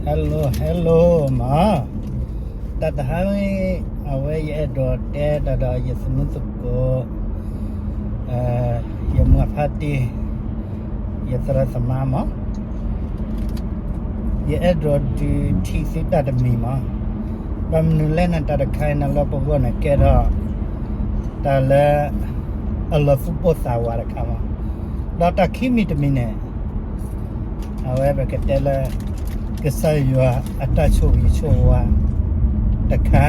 Hello hello မး, တၢ်တဟါ အဝဲယအဲၣ်ဒိးတဲတၢ်ဒီးယသနူသကိး, ယမုၢ်ဖါတံၢ်, ယသရၣ်သမါမး, ယအဲၣ်ဒိးဒုးထံၣ်သုတၢ်တမံၤမး, ဘၣ်မနုၤလဲၣ်န့ၣ် တၢ်တခါအံၤန့ၣ်လၢပဂီၢ်န့ၣ်ကဲထီၣ် တၢ်လၢ အလီၤသူၣ်ပိၢ်သးဝးတခါမး, ဒီးတၢ်ခံမံၤတမံၤန့ၣ် အဝဲပကတဲလၢ ကစၢ်ယွၤအတၢ်ဆိၣ်ဂ့ၤဆိၣ်ဝါတခါ,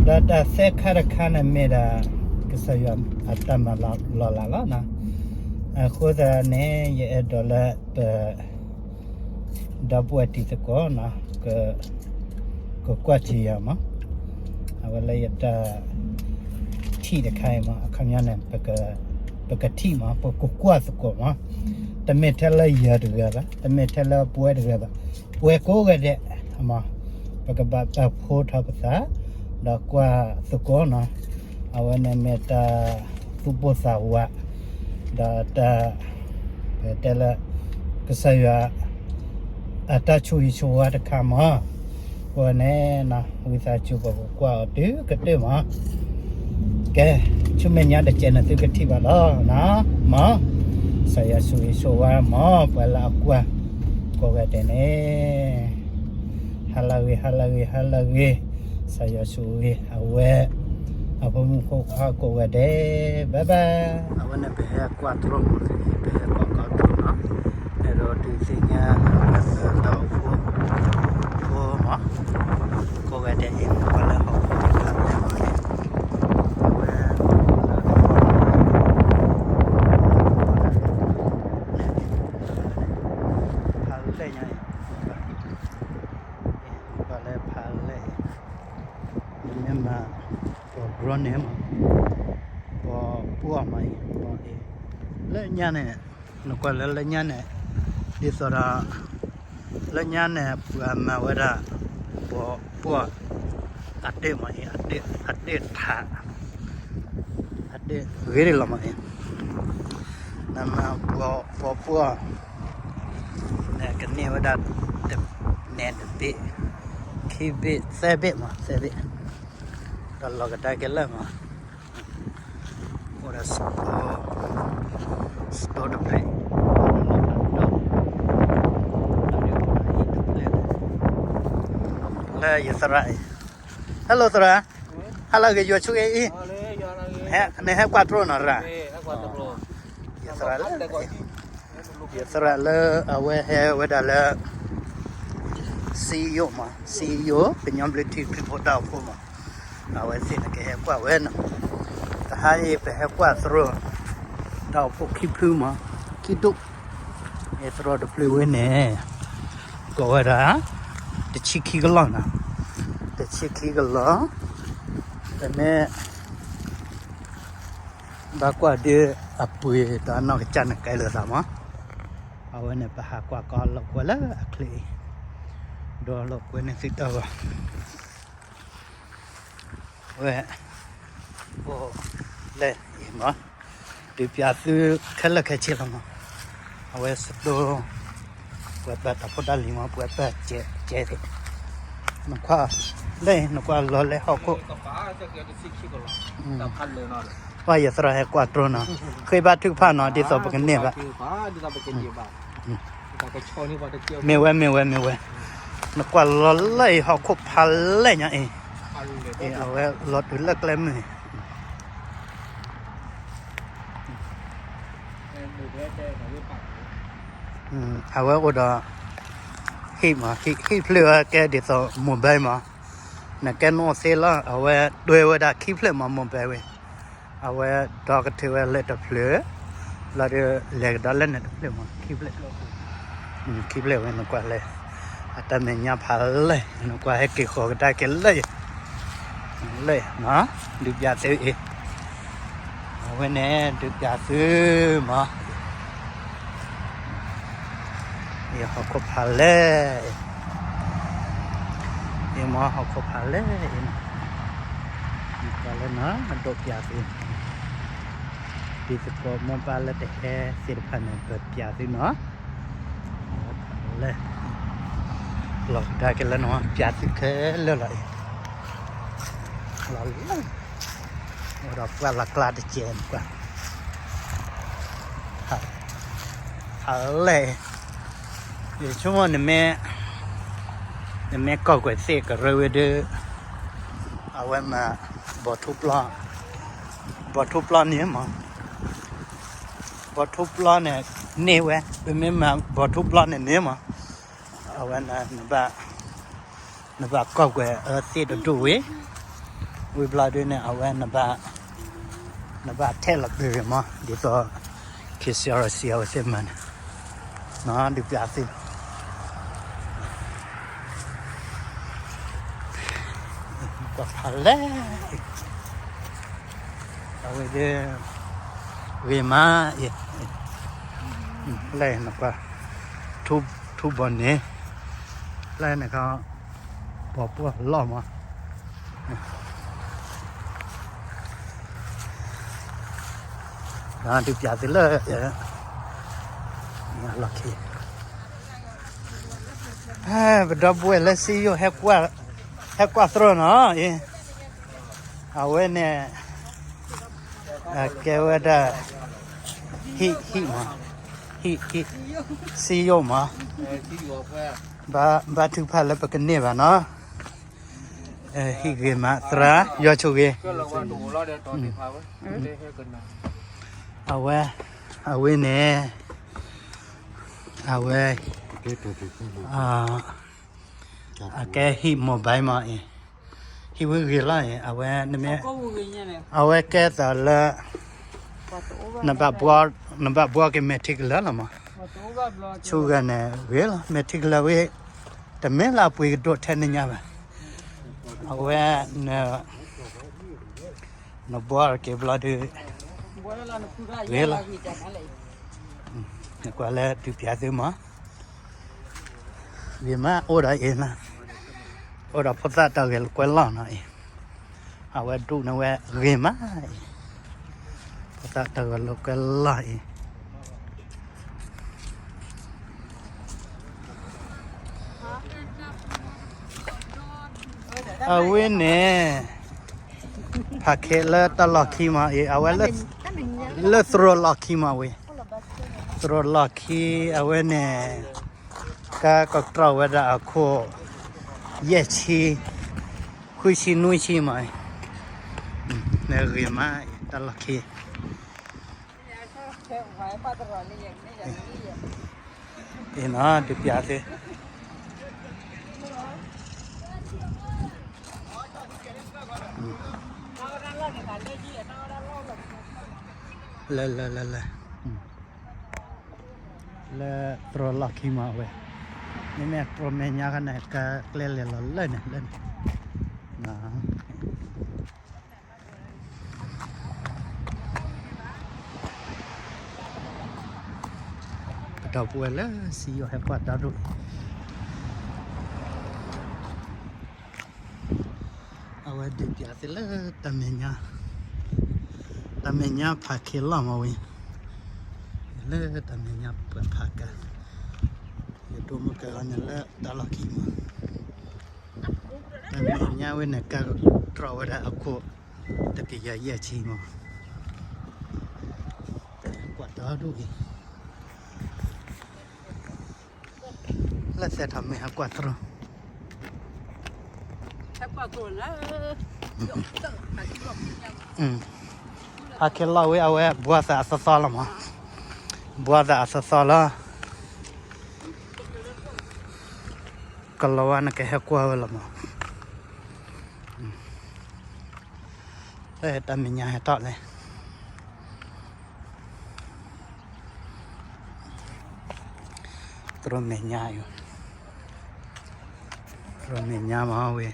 ဒီးတၢ်သၢခါတခါန့ၣ်မ့ၢ်ဒၣ် ကစၢ်ယွၤအတၢ်မၤလီၤလးလီၤနီၤ, အဃိသတးန့ၣ် ယအဲၣ်ဒိးလၢပ ဒီပုၢ်ဝဲၢ်တံၤသကိးနီၤ, ကကွၢ်စၢၤယၤမး, အဝဲလၢယတၢ်ထံၣ်တခါအံၤမး, အခီပညီန့ၣ် ပကထံၣ်မး, ပကကွၢ်သကိးမး, တမ့ၢ်ထဲလၢယၤတဂၤဘၣ်, တမ့ၢ်ထဲလၢပဝဲတဂၤဘၣ်, ပှၤကိးဂၤဒဲးမး, ပကဘၣ်ပာ်ဖှိၣ်ထီၣ်ပသး ဒီးကွၢ်သကိးနီၤ, အဝဲန့ၣ်မ့ၢ်တၢ်သူၣ်ပိၢ်သးဝး ဒီးတၢ် ပတဲလၢ ကစၢ်ယွၤ အတၢ်ဆိၣ်ဂ့ၤဆိၣ်ဝါတခါမး, အဃိန့ၣ် ဝံသးစူၤပကကွၢ်အီၤတုၤကတၢၢ်မး, ကဲ, ဆူမဲာ်ညါတစဲးန့ၣ်သုကထံၣ်ဘၣ်လီၤနီၤ, မး, ကစၢ်ယွၤဆိၣ်ဂ့ၤဆိၣ်ဝါမး ပှၤလၢအကွၢ် ကိးဂၤဒဲးန့ၣ် ဟါလၢအဂ့ၤ ဟါလၢအဂ့ၤ ဟါလၢအဂ့ၤ, ကစၢ်ယွၤဆိၣ်ဂ့ၤအဝဲ အဖိမုၣ်ဖိခွါကိးဂၤဒဲး, bye bye. အဝဲန့ၣ်ပဟဲကွၢ်တြီမး, ပဟဲကွၢ်ကီတြီနီၤ, အဲၣ်ဒိးဒုးသ့ၣ်ညါ တၢ်အိၣ်ဖှိၣ်ဖိမး, ကိးဂၤဒဲးအံၤ ပှၤလၢဟီၣ်ခိၣ်တဖၣ်လဲၣ်မး, အဝဲ ဖးလဲၢ်ညါ, ပှၤလၢဖးလဲၢ်အံၤ, မ့မ့ၢ်မး ပှၤဘြီန့ၣ်မး, ပှၤပှီၢ်မးအံၤ, ပှၤအံၤ, လၢညါန့ၣ်, နကွၢ်လၢလၢညါန့ၣ်, ဒ်သိးဒီး လၢညါန့ၣ် ပှၤမၤဝဲဒၣ် ပှၤပှီၢ် အတၢ်မးအံၤ, အတၢ်ထး အတၢ်ဂ့ၤဒ်လီၤမးအံၤ, နမၤပှၤပှီၢ် နကန့ၢ်ဝဲဒၣ် နဲၣ်တဘ့ၣ် ခံဘ့ၣ် သၢဘ့ၣ်မး သၢဘ့ၣ်, ဒီးလီၤကဒါက့ၤလၢမး, အိၣ်ဒီး store တဖျၢၣ်, လၢယသရၣ်အံၤ, hello သရၣ်, ဟါလၢအဂ့ၤ ယွၤဆိၣ်ဂ့ၤအံၤ, နဟဲကွၢ်တြီနီၤရၣ်, ယသရၣ်လၢ ယသရၣ်လၢအဝဲဟဲဝဲဒၣ်လၢ CEO မး, CEO ကညီဘျုးထံခရံာ်ဖိတၢ်အိၣ်ဖှိၣ်မး, အဝဲသ့ၣ်န့ၣ်ကဟဲကွၢ်ဝဲနီၤ, တဟါအံၤပဟဲကွၢ်သရိာ် တၢ်အိၣ်ဖှိၣ်ခံဖုမး, ခံဒူၣ်, ယသရိာ်တဖျၢၣ်ဝဲန့ၣ် ကိးဝဲဒၣ် တဆံခံကလီၢ်နီၤ, တဆံခံကလီၢ်, ပမ့ၢ် ဘၣ်ကွၢ်ဒ်အပှ့ၤဒီးအနီၢ်ကစၢ်န့ၣ်ကဲလိာ်သးမး, အဝဲန့ၣ် ပဟးကွၢ်ကီလိာ်ကွဲလၢအချ့အံၤ, ဒီးလိာ်ကွဲန့ၣ်သုတၢ်ဂီၤ, ဝဲ အိၣ်လဲၣ်အံၤမး, ဒုးပျးသုခဲလၢာ်ခဲဆ့လီၤမး, အဝဲ store ပှၤပာ်တၢ်ဖိတၢ်လံၤမး ပှၤပာ်ကဲကဲသ့ၣ်, နကွၢ်လၢ နကွၢ်လီၤလၢဟီၣ်ခိၣ်, ပှၤယသရၣ်ဟဲကွၢ်တြီနီၤ, ဃ့ဘါထုကဖၣ်နီၤ ဒ်သိးပကန့ၢ်ဘၣ်, မ့ၢ်ဝဲမ့ၢ်ဝဲမ့ၢ်ဝဲ, နကွၢ်လီၤလၢအံၤဟီၣ်ခိၣ်ဖးလဲၢ်ညါအံၤ, အဝဲလီၤတုၤလၢကျဲမုၢ်န့ၣ် အဝဲအိၣ်ဒီး ဟံၣ်မး, ဟံၣ်ဖျၢၣ်ဝဲကဲဒ်သိး mobile မး, နကဲနအိၣ်သ့လီၤ အဝဲတွဲဝဲဒၣ်ခံဖျၢၣ်မး mobile ဝဲ, အဝဲဒီကထၢဝဲလၢတဖျၢၣ်, လီၤဒီးလဲၤကဒီးလၢန့ၣ်တဖျၢၣ်မး ခံဖျၢၣ်, ခံဖျၢၣ်ဝဲ နကွၢ်လၢ အတၢ်မဲာ်ညါဖးလဲၢ် နကွၢ်ဟဲက့ၤဃီၤကဒါက့ၤလၢ လၢ ဒုးပျးသုအံၤ, အဝဲန့ၣ် ဒုးပျးသုမး, အံၤဟီၣ်ခိၣ်ဖးလဲၢ်အံၤ, အံၤမးဟီၣ်ခိၣ်ဖးလဲၢ်အံၤ, နကွၢ်လၢနၤ ဒိးပျးသု, တံၤသကိးမိၢ်ပၢ်လၢတဟဲသ့ၣ်တဖၣ်န့ၣ် ပပျးသုနီၤ, လဲၣ် လီၤကဒါက့ၤလၢနဝဲ ပၠးသုခဲလၢာ်လီၤအံၤ, လီၤလၢ အိၣ်ဒီးပှၢ်လီၤကျါတကဲးန့ၣ်ပှၢ်, ဟးလဲၣ်, ယဆိကမိၣ်နမ့ၢ်, နမ့ၢ်ကီၢ်ကွဲၤသ့ၣ်ကရၢဝဲဒၣ်, အဝဲမၤ ဘီထူပျီ, ဘီထူပျီန့ၣ်မး, ဘီထူပျီန့ၣ်န့ၢ်ဝဲ, ပမ့ၢ်မၤဘီထူပျီန့ၣ်န့ၢ်မး, အဝဲ နဘၣ်ကီၢ်ကွဲၤအၢသ့ၣ်တဒူၣ်ဝံၤ, ဝံၤဘျီဒုန့ၣ် အဝဲ နဘၣ်ထဲးလီၤပှဲၤဂ့ၤမး ဒ်သိး KCRC အဝဲသ့ၣ်မၤန့ၣ်, ဒုးပျးသ့ၣ် ကွၢ်ဖးလဲၣ်, အဝဲဒၣ် ဂ့ၤမးအံၤ, လဲၣ်နကွၢ်, ထူဘီန့ၣ်, လဲၣ်နခီ, ပှၤပှၢ်လီၢ်မး, ဒုးပျးသ့ၣ်လၢ လီၢ်ခံ ပဒီပုၢ်ဝဲၢ်လၢစံယိၣ် ဟဲကွၢ်သရိာ်နီၤအံၤ, အဝဲန့ၣ် ကဲဝဲဒၣ် ဟံၣ် ဟံၣ်မး, ဟံၣ် ဟံၣ် စံယိၣ်မး, ဘါထုကဖၣ်လၢပကန့ၢ်ဘၣ်နီၤ, ဟံၣ်ဂ့ၤမး သရၣ် ယွၤဆိၣ်ဂ့ၤ, အဝဲ, အဝဲန့ၣ်, အဝဲ အကဲဟံၣ် mobile မးအံၤ, ဟံၣ်ဝဲဂ့ၤလီၤအံၤ, အဝဲ နမ့ၢ်, အဝဲကဲသးလၢ နဘၣ်ဘှီက့ၤ မဲာ်ထံကလၢာ်လီၤမး, ဆူဂၤန့ၣ်ဂ့ၤလီၤ မဲာ်ထံကလၢာ်ဝဲ, တမ့ၢ်လၢအပှ့ၤကဒိၣ်ထဲန့ၣ်ညါဘၣ်, အဝဲ နဘှီက့ၤဘျီဒုး ဂ့ၤလီၤ, နကွၢ်လၢဒုးပျးသုမး, ဂ့ၤမး အိၣ်ဒီးအံၤ, အိၣ်ဒီးဖိသၣ်တၢ်ဂဲၤလိာ်ကွဲလီၢ်နီၤအံၤ, အဝဲဒူၣ်န့ၣ်ဝဲဂ့ၤမးအံၤ, ဖိသၣ်တၢ်ဂဲၤလိာ်ကွဲလီၢ်အံၤ အဝဲန့ၣ် ဖးခ့လၢတၢ်လီၢ်ခံမးအံၤ, အဝဲ လၢသရိာ်လီၢ်ခံမးဝံၤ, သရိာ်လီၢ်ခံ အဝဲန့ၣ် ကါကတြီၢ်ဝဲဒၣ်အခိၣ် ယဲၢ်ဆံ, ဃုဆံ နွံဆံမးအံၤ, ဂ့ၤမးအံၤ တၢ်လီၢ်ခံ အံၤနီၤ ဒုးပျးသ့ၣ် လၢ လၢ လၢ လၢ လၢသရိာ်လီၢ်ခံမးဝဲ, မ့မ့ၢ်သရိာ်မဲာ်ညါခါန့ၣ် ကကျဲလဲၤလီၤလၢန့ၣ် လၢန့ၣ် ပဒီပုၢ်ဝဲၢ်လၢစံယိၣ်ဟဲကွၢ်တၢ်ဒိၣ်အံၤ, အဝဲဒုးပျးသ့ၣ်လၢတၢ်မဲာ်ညါ, တၢ်မဲာ်ညါဖးခ့လီၢ်မးဝံၤ, လၢတၢ်မဲာ်ညါပှၤဖးကါ, ယဒိမုၣ်ကဲၤအီၤန့ၣ်လၢတၢ်လီၢ်ခံမး, တၢ်မဲာ်ညါဝဲန့ၣ် ကါတြီၢ်ဝဲဒၣ်အခိၣ် တကယၤယဲၢ်ဆံမး, ကွၢ်တၢ်ဒိၣ်အံၤ လၢသဲထီၣ်မ့ၢ် ဟဲကွၢ်သရိာ်, ဖးခ့လီၢ်ဝဲ အဝဲဘှီသးအသီသီလီၤမး, ဘှီသးအသီသီလီၤ, ကလီၤဝဲနကဟဲကွၢ်ဝဲလီၤမး, လၢတၢ်မဲာ်ညါဟဲထီၣ်လဲၣ် သရိာ်မဲာ်ညါအံၤ, သရိာ်မဲာ်ညါမးဝဲ,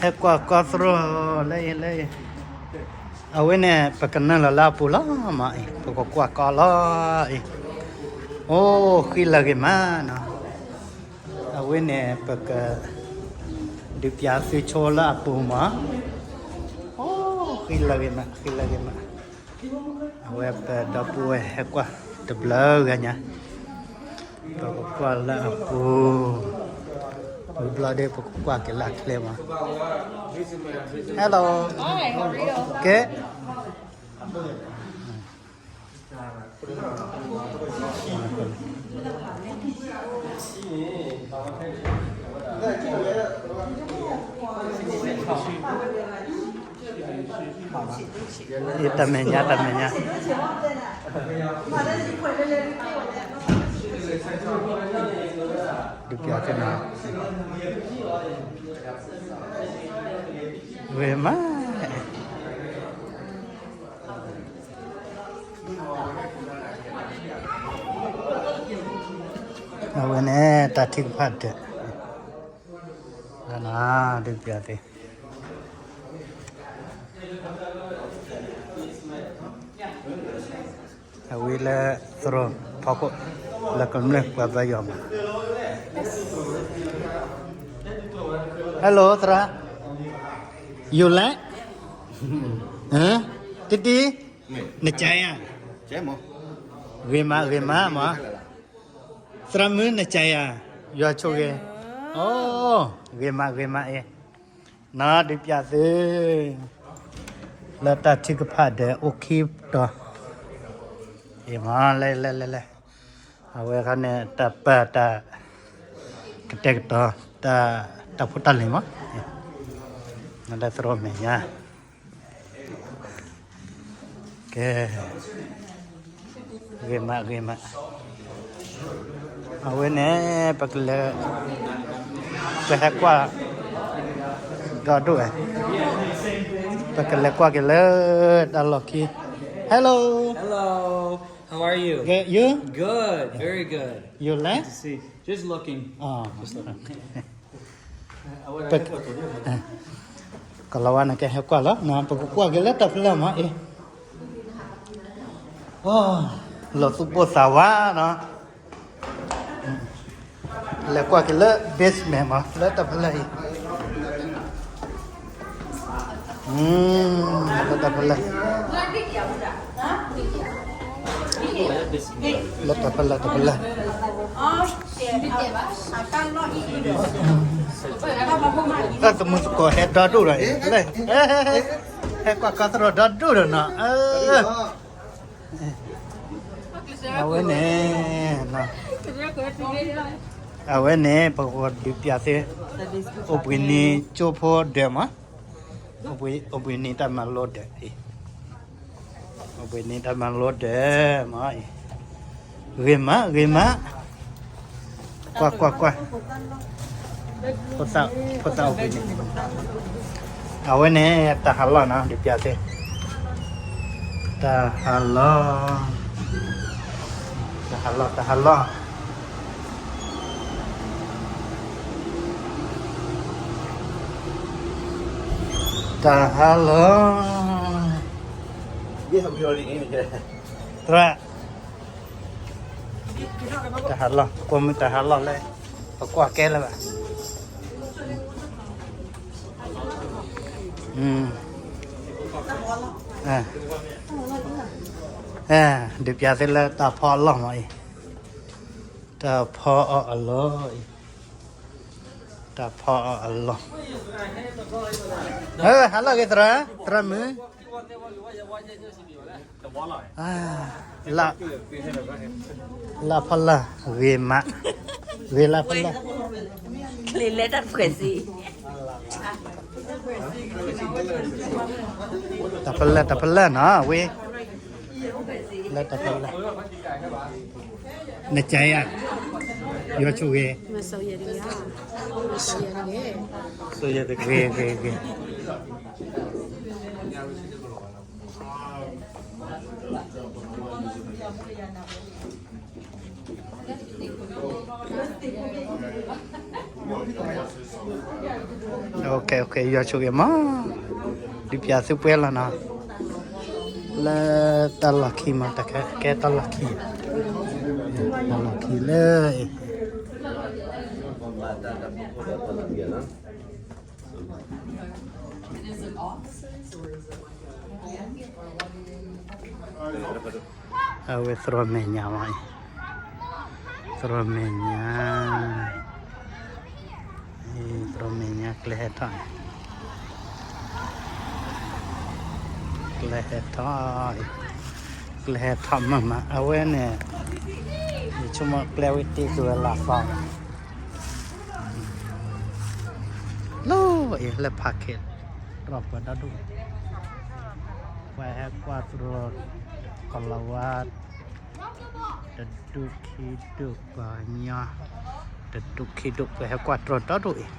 ဟဲကွၢ်ကီၢ်သရိာ်လၢအံၤလၢအံၤ, အဝဲန့ၣ် ပကနုာ်လီၤလၢအပူၤလီၤမးအံၤ ပကကွၢ်ကီၢ်လီၤအံၤ အိၣ်ဃံလၤဂ့ၤမးနီၤ, အဝဲန့ၣ် ပက ဒုးပၠးသုဆိလၢအပူၤမး, အိၣ်ဃံလၤဂ့ၤမး ဃံလၤဂ့ၤမး, အဝဲပဒီပုၢ်ဝဲၢ်ဟဲကွၢ်တဘျီဂၤညါ, ပကကွၢ်လၢအပူၤ, ဝံၤဘျီဒီးပကကွၢ်က့ၤလၢအချဲမး, Hello, ကဲ တၢ်မဲာ်ညါ တၢ်မဲာ်ညါ, ဒုးပၠးသ့ၣ်နီၤ, ဂ့ၤမး အဝဲန့ၣ် တၢ်ထုကဖၣ်ဒၢး, ဒုးပၠးသ့ၣ်, အဝဲလၢသရိာ်ဖီခိၣ် လၢကမျၢၢ်ပှၤဘါယွၤမး, Hello သရၣ်, you like? တံတံ, နကဲယၤ, ဂ့ၤမး ဂ့ၤမးမး, သရၣ်မုၣ်နကဲယၤ, ယွၤဆိၣ်ဂ့ၤ, အိ, ဂ့ၤမး ဂ့ၤမးအံၤ, နီၤဒုးပၠးသု လၢတၢ်ထုကဖၣ်ဒၢးအိၣ်ခံတီၤ, အံၤမး လဲၤလဲၤလဲၤလဲၤ, အဝဲခါန့ၣ် တၢ်ပာ်တၢ် ကတဲာ်ကတီၤ တၢ် တၢ်ဖိတၢ်လံၤမး, လၢသရိာ်မဲာ်ညါ ကဲ, ဂ့ၤမး ဂ့ၤမး, အဝဲန့ၣ် ပကလဲၤ, ပဟဲကွၢ် ဒီဒိၣ်ဝဲ, ပကလဲၤကွၢ်က့ၤလၢတၢ်လီၢ်ခံ, Hello, Hello, how are you? Good, you? Good, very good. You like? Good to see. Just looking. ကလီၤဝါန့ၣ်ကဟဲကွၢ်လီၤ, ပကကွၢ်က့ၤလၢတၢ်ဖျၢၣ်မးအံၤ, လီၤသူၣ်ပိၢ်သးဝးနီၤ, လဲၤကွၢ်က့ၤလၢ basement မး လၢတၢ်ဖျၢၣ်အံၤ, လၢတၢ်ဖျၢၣ်, လၢတၢ်ဖျၢၣ် တၢ်ဖျၢၣ် တၢ်သမူသကိးဟဲဒီဒိၣ်ဒီးအံၤ, ဟဲကွၢ်ကီသရိာ်ဒီဒိၣ်ဒီးနီၤ, အဝဲန့ၣ်, အဝဲန့ၣ် ပကဒုးပၠးသ့, အိၣ်ဘှံးနံၤကၠိဖိဒၢးမး, အိၣ်ဘှံးနံၤတၢ်မၤလိဒၢးအံၤ, အိၣ်ဘှံးနံၤတၢ်မၤလိဒၢးမးအံၤ, ဂ့ၤမး ဂ့ၤမး, ကွၢ် ကွၢ် ကွၢ်, ဖိသၣ်အိၣ်ဘှံးနံၤ, အဝဲန့ၣ် တၢ်ဟးလီၢ်နီၤ ဒုးပၠးသ့, တၢ်ဟးလီၢ်, တၢ်ဟးလီၢ် တၢ်ဟးလီၢ်, တၢ်ဟးလီၢ်, သရၣ်, တၢ်ဟးလီၢ် ကွၢ်မုၢ်တၢ်ဟးလီၢ်လၢ ပကွၢ်ကဲလၢၤဘၣ်, ဒုးပၠးသ့လၢတၢ်ဖီအလီၢ်မးအံၤ, တၢ်ဖီအီၣ်အလီၢ်အံၤ, တၢ်ဖီအီၣ်အလီၢ်, ဟးလီၢ်ဂ့ၤသရၣ်, သရၣ်မုၣ် လၢဖီလာ် ဂ့ၤမး, ဂ့ၤလၢဖီလာ်, တၢ်ဖီလာ် တၢ်ဖီလာ်နီၤ ဝဲ, လၢတၢ်ဖီလာ်, နကယၤ, ယွၤဆိၣ်ဂ့ၤ, ဂ့ၤ ဂ့ၤ ဂ့ၤ ယွၤဆိၣ်ဂ့ၤမး, ဒုးပၠးသုပှဲၤလီၤနီၤ, လၢတၢ်လီၢ်ခံမး တၢ်ကဲတၢ်လီၢ်ခံ, လီၢ်ခံလၢ အဝဲသရိာ်မဲာ်ညါမးအံၤ, သရိာ်မဲာ်ညါ, သရိာ်မဲာ်ညါကျဲဟဲထီၣ်, ကျဲဟဲထီၣ်အံၤ, ကျဲဟဲထီၣ်မးမး အဝဲန့ၣ်, ယဆိကမိၣ်ကျဲဝဲတ့က့ၤဝဲလၢသီ လီၤအံၤလၢဖးခ့, တြီၢ်ပှၤဒီဒူၣ်, ပှၤဟဲကွၢ်သရိာ်, ကလီၤဝါ, တဒူၣ်ခံဒူၣ်ပှၤညီ, တဒူၣ်ခံဒူၣ်ပှၤဟဲကွၢ်သရိာ်ဒီဒူၣ်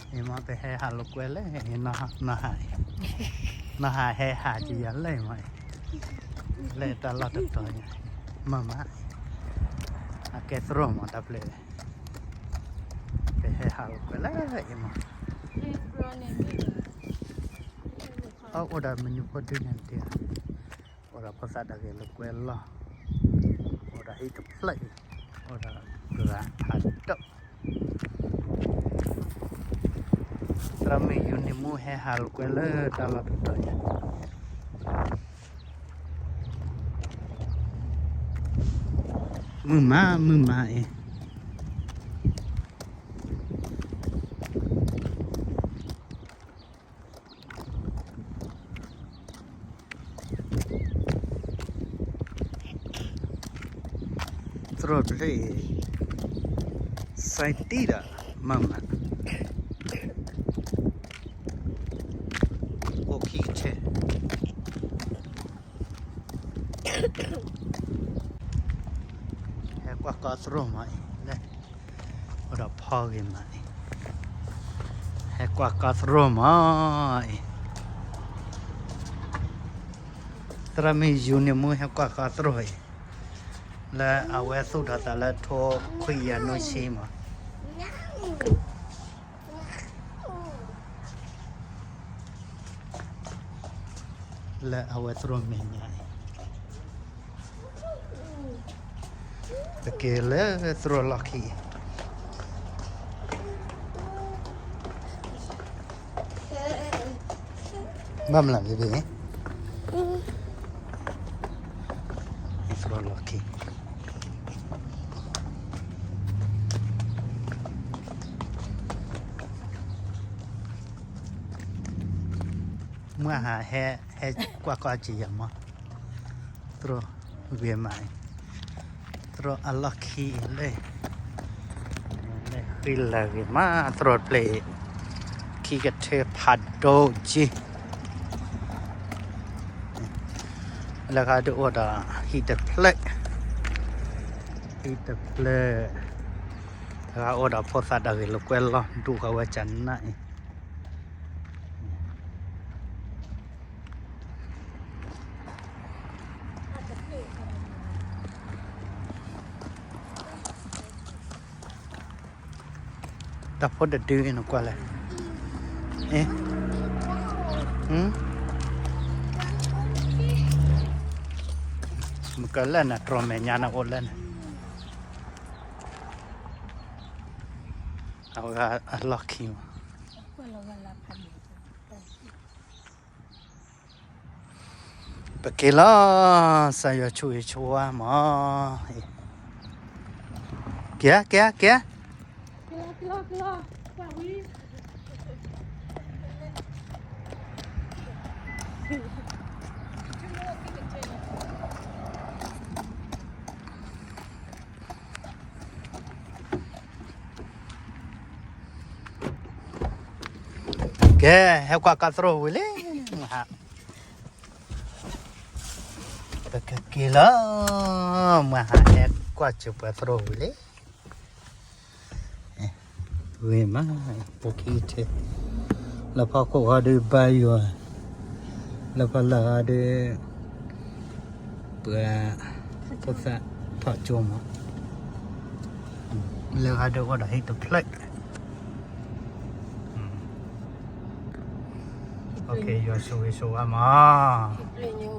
အံၤ, အံၤမ့ၢ်ပဟဲဟးလိာ်ကွဲလၢ နီၢ်ဟါ, နီၢ်ဟါဟဲဟးက့ၤယၤလၢအံၤမး, လၢတၢ်လီၢ်တတီၤညါ, မ့ၢ်မး, အကဲသရိာ်မးတၢ်ဖျၢၣ်, ပဟဲဟးလိာ်ကွဲလၢအံၤမး, အအိၣ်ဒီးမနုၤဖိဒုန့ၣ်တ့ၢ်, အိၣ်ဒီးဖိသၣ်ဒီးဂဲၤလိာ်ကွဲလီၢ်, အိၣ်ဒီးဟံၣ်တဖျၢၣ်အံၤ, အိၣ်ဒီးဂၤဖးဒိၣ် သရၣ်မုၣ်ယူၤနံၤမူဟဲဟးလိာ်ကွဲလၢတၢ်လီၢ်တတီၤညါ, မုၢ်မး မုၢ်မးအံၤ, သရိာ်ဖျၢၣ်အံၤ, စဲးတံၢ်ဒီး မၤမး, အိၣ်ခံကထၢ, ဟဲကွၢ်ကီသရိာ်မးအံၤ, အိၣ်ဒီးဖီဂ့ၤမးအံၤ, ဟဲကွၢ်ကီသရိာ်မးအံၤ, သရၣ်မုၣ်ယူၤနံၤမူဟဲကွၢ်ကီသရိာ်အံၤ, လၢအဝဲသူၣ်ထီၣ်သးလၢထိခွံကယၤနွံဆံမး လၢအဝဲသရိာ်မဲာ်ညါအံၤ, ပက့ၤလၢသရိာ်လီၢ်ခံအံၤ, ဘၣ်မနုၤလဲၣ်, သရိာ်လီၢ်ခံ မုၢ်ဟါဟဲ, ဟဲကွၢ်ကီက့ၤယၤမး, သရိာ်ဂ့ၤမးအံၤ, သရိာ်အလီၢ်ခံအံၤလၢ လၢဃံလၤဂ့ၤမး သရိာ်ဖျၢၣ်အံၤ, ခံကထၢဖးဒိၣ်က့ၤ, လၢဂၤဒုးအိၣ်ဒီးဟံၣ်တဖျၢၣ်, ဟံၣ်တဖျၢၣ်, လၢဂၤအိၣ်ဒီးဖိသၣ်ဒီးဂဲၤလိာ်ကွဲလီၢ် ဒူဃီဝဲကနၣ်အံၤ တၢ်ဖိတဒုအံၤနကွၢ်လဲၣ်, အ့, မကလဲၣ်န တြီၤမဲာ်ညါနအိၣ်လဲၣ်န့ၣ်, အဝဲအလီၢ်ခံမး ပက့ၤလီၤ, စၢ်ယွၤဆိၣ်ဂ့ၤဆိၣ်ဝါမး, က့ၤ, က့ၤ, က့ၤ, ကဲ, ဟဲကွၢ်ကီသရိာ်ဝံၤလံ, ပကက့ၤလီၤ, မုၢ်ဟါဟဲကွၢ်စၢၤပှၤသရိာ်ဝံၤလံ, ဂ့ၤမး, ပခံကထၢ, လၢဖီခိၣ်ဟီဒုးဘါယွၤ, လၢဖီလာ်ဟီဒုး ပှၤဖိသၣ်ထီၣ်ကၠိမး, လၢဂၤဒုးအိၣ်ဒီးဟံၣ်တဖျၢၣ်, ယွၤဆိၣ်ဂ့ၤဆိၣ်ဝါမး.